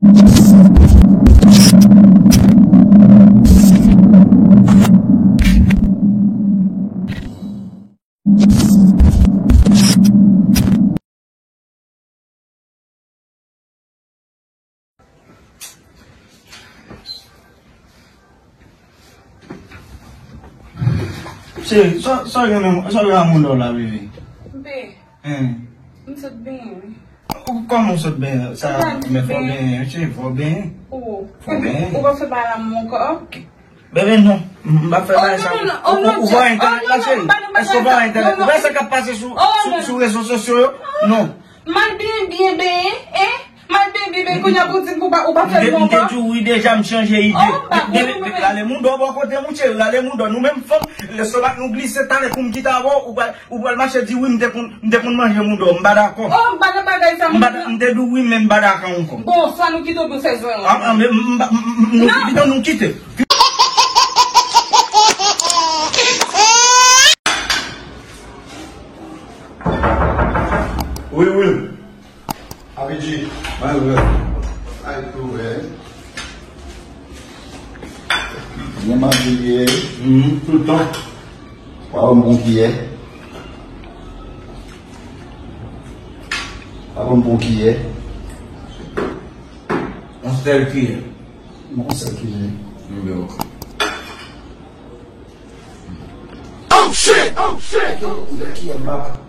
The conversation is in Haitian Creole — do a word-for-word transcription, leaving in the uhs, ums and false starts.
Cheri, sa, sa gen menm, sa gen a moun la, bebe? Be. Hein. M sot benyen. Ou kòman w sot benyen? Sa, men fò benyen, cheri, fò benyen. Fò benyen. Ou pa fè bagay la m ankò? Bebe, non. M pa fè bagay sa. Ou, ou, ou pa entènèt la, cheri? Èske ou pa entènèt? Ou wè sa k ap pase sou, sou, sou rezo sosyo yo? Non. M al byen, byen benyen, hein? M al byen, byen benyen, kounye a pou di m pou pa, ou pa fè l bon ankò? M te di w wi deja, m chanje ide. Rale moun dò bò kote m, wi, cheri, rale moun dò. Nou menm fanm, lestomak nou glise, talè kou m kite avè w, ou pral, ou pral mache di wi, m te konn, m te konn manje moun dò. M pa dakò. Oh, m pa nan bagay sa, m pa, m te di w wi, men m pa dakò ankò. Bon, swa nou kite oubyen w fè zwen w. Ah, ah, men m, m, m, m, nou kite, nou kite. Wi, wi. Abidji. Mwen vre. Ay, tou vre. Byen manje ye. Mhm, tout tan. Pa ban m bon kiyè. Pa ban m bon kiyè. Yon sèl kiyè. Yon sèl kiyè. Yon bèl. Oh shit! Oh shit! Kiyè m pa.